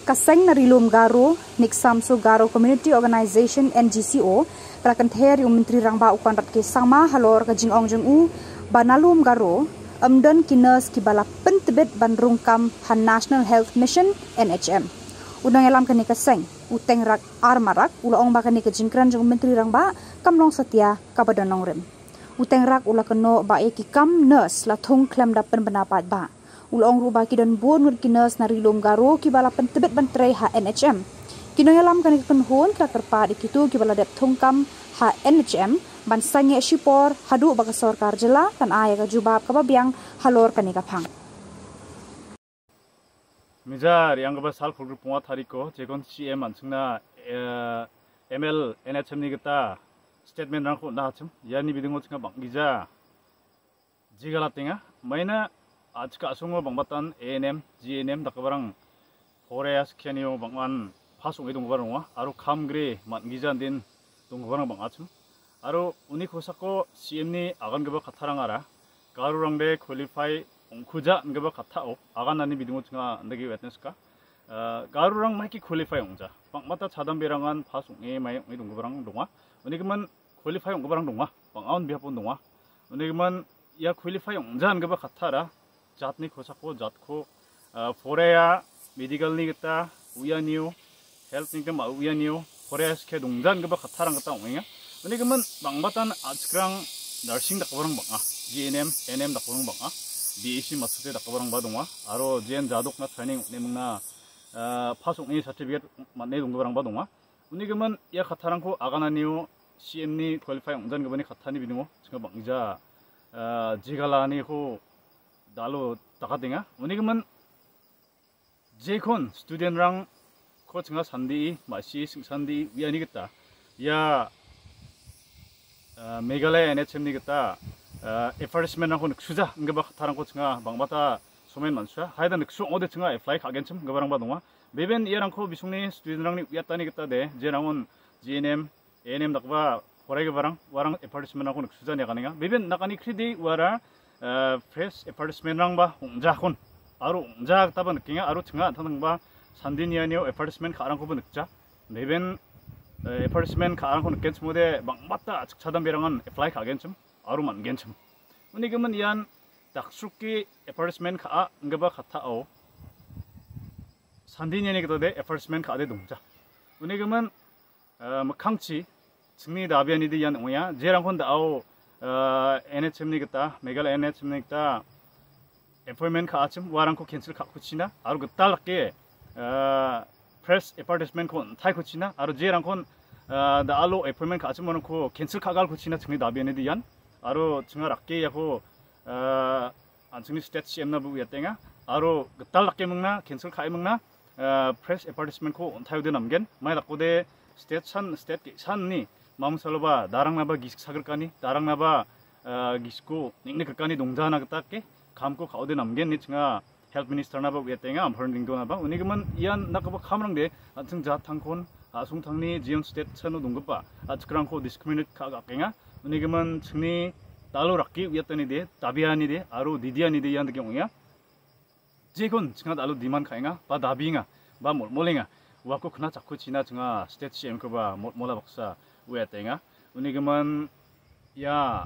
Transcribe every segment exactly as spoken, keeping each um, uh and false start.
Kaseng na rilum Garo, Niksamso Garo Community Organization, N G C O, ba la kynthei ri u myntri rangbah u Conrad K Sangma halor ka jingong jong u ba nalum Garo, ym don ki nurse ki ba la pyntbit ban rung kam ha National Health Mission, N H M. U nongïalam kane ka seng, u Tengrak R Marak, u la ong ba kane ka jingkren jong u myntri rangbah, kam long satia, kaba don nongrim. U Tengrak u la kynnoh ba ïa ki kam nurse la thung khlem da pynbna pat ba. U la ong ruh ba ki don bun ngut ki nurse na rilum Garo ki ba la pyntbit ban trei ha N H M. Ki nongïalam kane ka kynhun ki la kyrpad ïa kitu ki ba la dep thung kam ha N H M ban sangeh shipor haduh ba ka sorkar jylla kan ai ïa ka jubab kaba biang halor kane ka phang. Mija re·anggipa sal kolgrikbonga tariko jekon C M an·chingna, eh, M L N H M ni gita statement-rangko on·a hachim. Iani bidingo chinga bang·gija jigalatenga. Maina a·chik a·songo bangbatan A N M, G N M dakgiparang Korea skianio bang·an pas ong·e donggipa donga, aro kam gre man·gija an·den donggiparang bang·achim. Aro uni kosako C M ni agangipa kattarangara Garorangde qualify ong·kuja ingipa kattao aganani bidingo chinga indake witness ka. Ah, Garorang maiki qualify ong·ja. Bang·bata chadamberangan pas ong·e, mai ong·e donggiparang donga. Unigimin qualify ong·giparang donga. Bang·a on biapon donga. Unigimin ia qualify ong·ja ingipa kattara jatni kosako jatko, ah, Korea medical-ni gita uianio, health-ni gita ma-, uianio, Korea skie dongjangipa kattarang gita ong·enga. Unigimin bangbatan a·chikrang nursing dakgiparang bang·a, G N M, N M dakgiparang bang·a, B A C matchote dakgiparangba donga, aro jean jadokna training on·emingna, ah, pas ong·e certificate man·e donggiparangba donga. Unigimin ia kattarangko agananio C M ni qualify ong·jangipani kattani bidingo chinga bang·gija, ah, jegalaniko dalo dakatenga. Unigimin jekon student-rangko chinga sandee, ma·sie sing·sandee uiani gita ia, ah, Meghalaya N H M ni gita, ah, advertisement-rangko niksuja ingipa kattarangko chinga bangbata somen man·sua. Haida niksu ong·ode chinga apply ka·genchim ingiparangba donga. Beben iarangko bisongni student-rangni uiatani gita de, jerangon G N M, A N M dakgipa poraigiparang, uarang advertisement-rangko niksuja ine aganenga. Beben nakani kride uara, eh, press advertisement-rangba ong·jakon, aro ong·ja gitaba nikenga, aro chinga an·tangtangba sandenianio advertisement ka·arangkoba nikja. Beben, eh, advertisement ka·arangko nikenchimode bangbata a·chik chadamberangan apply ka·genchim, aro man·genchim. Unigimin ian daksroke advertisement ka·a ingipa kattao sandeniani gitade advertisement ka·ade dongja. Unigimin, eh, mikkangchi chingni dabianide ian ong·enga. Jerangkon da·ao, eh, N H M ni gita, Meghalaya N H M ni gita appointment ka·achim, uarangko cancel ka·kuchina, aro gital dake, eh, press advertisement-ko on·taikuchina, aro jerangkon, eh, da·alo appointment ka·achim, uarangko cancel ka·galkuchina chingni dabianide ian. Aro chinga rake iako, eh, an·chingni state C M-naba uiatenga. Aro gital dake mingna, cancel ka·e mingna, ah, press advertisement-ko on·taode namgen. Mai dakode state san, state ge·sanni mamsaloba darangnaba gisik sagrikani, darangnaba, ah, gisiko neng·nikrikani dongjana gita dake kamko ka·ode namgen ine chinga health minister-naba uiatenga, Ampareen Lyngdoh-naba. Unigimin ian dakgipa kamrangde an·ching jatangkon a·songtangni jeon state sano donggipa a·chikrangko discriminate ka·gakenga. Unigimin chingni dalo rake uiatanide, dabianide, aro didianide ian dake ong·enga. Jekon chinga dalo demand ka·enga, ba dabienga, ba molmolenga. Uako knachakuchina chinga state C M-koba molmola baksa uiatenga. Unigimin ia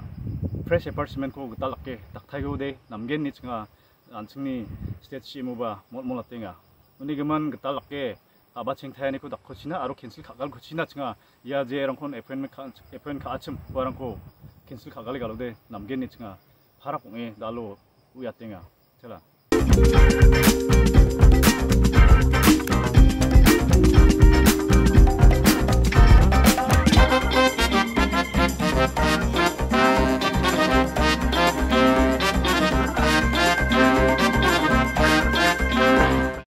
press advertisement-ko gital dake daktaigode namgen ine chinga an·chingni state C M-oba molmolatenga. Unigimin gital dake a·bachengtaianiko dakkuchina aro cancel ka·galkuchina chinga ia jerangkon appointment ka-, appoint ka·achim uarangko cancel ka·gale galode namgen ine chinga parak ong·e dalo uiatenga. Chela.